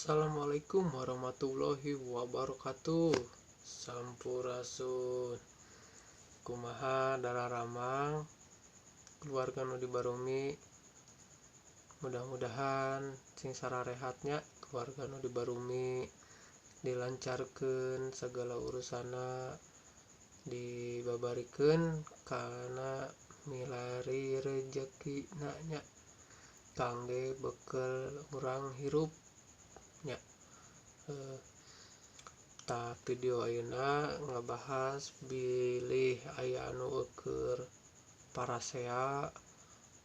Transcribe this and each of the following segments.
Assalamualaikum warahmatullahi wabarakatuh. Sampurasun. Kumaha dararamang keluarga nu di Barumi. Mudah-mudahan sing sararehatnya keluarga nu di Barumi, dilancarkeun segala urusana, dibabarikeun kana milari rejekina nya, kangge bekel urang hirup nya. Tah video ayeuna ngabahas bilih aya anu keur parasea,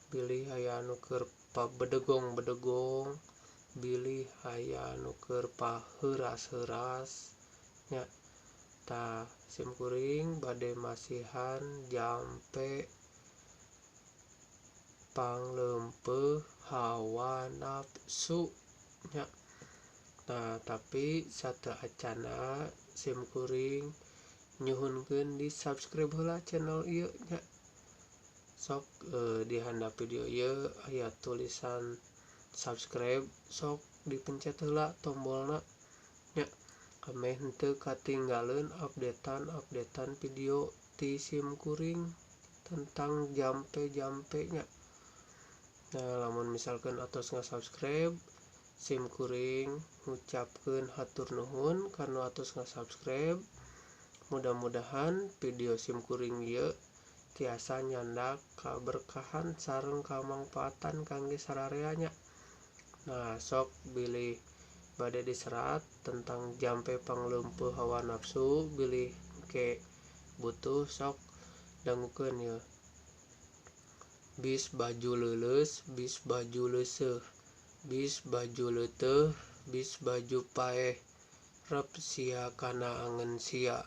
bilih aya anu keur pabedegong-bedegong, bilih aya anu keur paheuras-heuras nya. Tah sim kuring bade masihan jampe pangleungpeuh hawa nafsu nya. Nah, tapi sateu acana sim kuring nyuhunkeun di subscribe heula channel ieu nya. Sok di handap video ieu aya tulisan subscribe, sok dipencet heula tombolna nya, ameh henteu katinggaleun updatean-updatean video ti sim kuring tentang jampe-jampe nya. Nah, lamun misalkan atos nga-subscribe, sim kuring ngucapkeun hatur nuhun kana atos nga-subscribe. Mudah-mudahan video sim kuring ieu tiasa nyandak kaberkahan sareng kamangpaatan kangge sararea nya. Nah, sok bilih bade diserat tentang jampe pangleungpeuh hawa nafsu, bilih ke butuh sok dangukeun ieu. Bis baju leuleus, bis baju leuseuh, bis baju leuteuh, bis baju paeh, rep sia kana angen sia.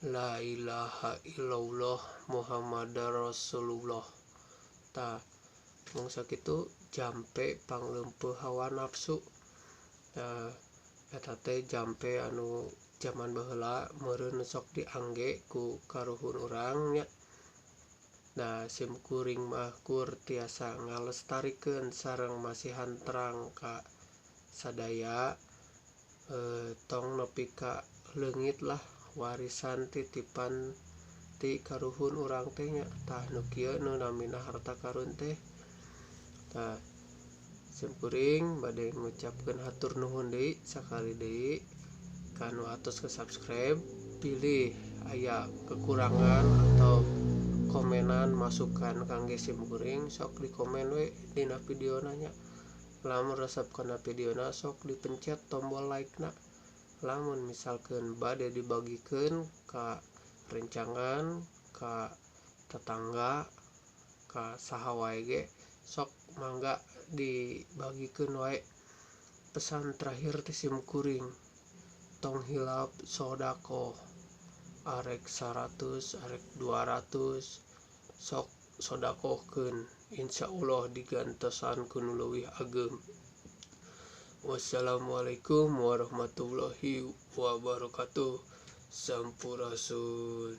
La ilaha illallah Muhammadar Rasulullah. Tah, mung sakitu jampe pangleungpeuh hawa nafsu. Nah, eta teh jampe anu jaman baheula meureun sok diangge ku karuhun urang nya. Nah, sim kuring mah kur tiasa ngalestarikeun sareng masihan terang ka sadaya, tong nepi ka leungit lah warisan titipan ti karuhun urang teh nya. Tah nu kieu nu namina harta karun teh. Tah, sim kuring bade ngucapkeun hatur nuhun deui sakali deui kanu atos ke subscribe. Pilih aya kekurangan atau komenan masukan kangge sim kuring sok di komen we dina videona nya. Lamun resep kana videona sok dipencet tombol like na. Lamun misalkan bade dibagikeun ka rencangan, ka tetangga, ka saha wae ge sok mangga dibagikeun wae. Pesan terakhir ti sim kuring, tong hilap sodakoh. Arek 100, arek 200, sok sodakohkeun, insyaallah digantosan ku nu leuwih ageng. Wassalamualaikum warahmatullahi wabarakatuh. Sampurasun.